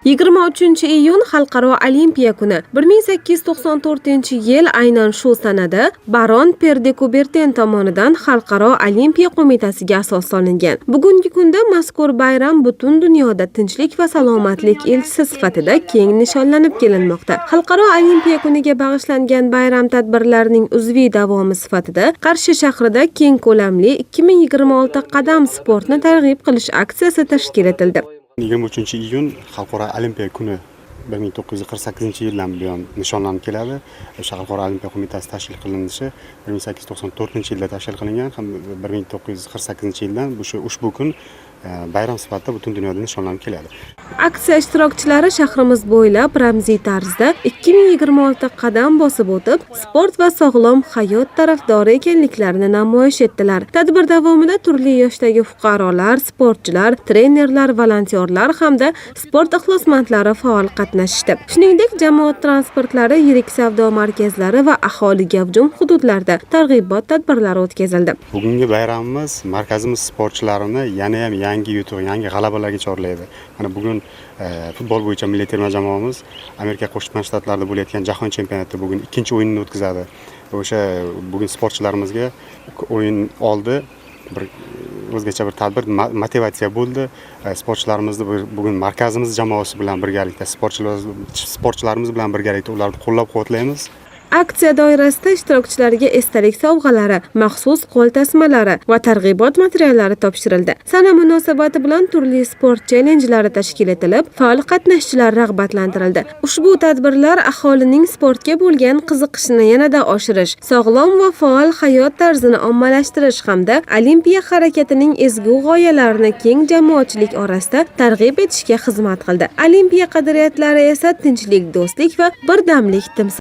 23-iyun Xalqaro olimpiya kuni. 1894-yil aynan shu sanada baron Per de Kuberten tomonidan Xalqaro olimpiya qo'mitasiga asos solingan. Bugungi kunda mazkur bayram butun dunyoda tinchlik va salomatlik elchisi sifatida keng nishonlanib kelinmoqda. Xalqaro olimpiya kuniga bag'ishlangan bayram tadbirlarining uzviy davomi sifatida Qarshi shahrida keng ko'lamli 2026 qadam sportni targ'ib qilish aksiyasi tashkil etildi. 23-iyun Xalqaro olimpiya kuni 1948-yildan buyon nishonlanib keladi. O'sha Xalqaro olimpiya qo'mitasi tashkil qilinishi 1894-yilda tashkil qilingan ham 1948-yildan ushbu kun bayram sifatida butun dunyoda nishonlanib keladi. Aksiya ishtirokchilari shahrimiz bo'ylab ramziy tarzda 2026 qadam bosib o'tib, sport va sog'lom hayot tarafdori ekanliklarini namoyish etdilar. Tadbir davomida turli yoshdagi fuqarolar, sportchilar, trenerlar, volontyorlar hamda sport ixlosmandlari faol qatnashishdi. Shuningdek, jamoat transportlari, yirik savdo markazlari va aholi gavjum hududlarda targ'ibot tadbirlari o'tkazildi. Bugungi bayramimiz markazimiz sportchilarini yana ham yangi yutuq, yangi g'alabalarga chorlaydi. Mana bugun futbol bo'yicha milliy terma jamoamiz Amerika Qo'shma Shtatlarida bo'layotgan jahon chempionatida bugun ikkinchi o'yinini o'tkazadi. O'sha bugun sportchilarimizga o'yin oldi bir o'zgacha bir tadbir, motivatsiya bo'ldi. Sportchilarimizni bugun markazimiz jamoasi bilan birgalikda, sportchilarimiz bilan birgalikda ularni qo'llab-quvvatlaymiz. Aksiya doirasida ishtirokchilarga esdalik sovg'alari, maxsus qo'l tasmalari va targ'ibot materiallari topshirildi. Sana munosabati bilan turli sport chellenjlari tashkil etilib, faol qatnashchilar rag'batlantirildi. Ushbu tadbirlar aholining sportga bo'lgan qiziqishini yanada oshirish, sog'lom va faol hayot tarzini ommalashtirish hamda olimpiya harakatining ezgu g'oyalarini keng jamoatchilik orasida targ'ib etishga xizmat qildi. Olimpiya qadriyatlari esa tinchlik, do'stlik va birdamlik timsoli.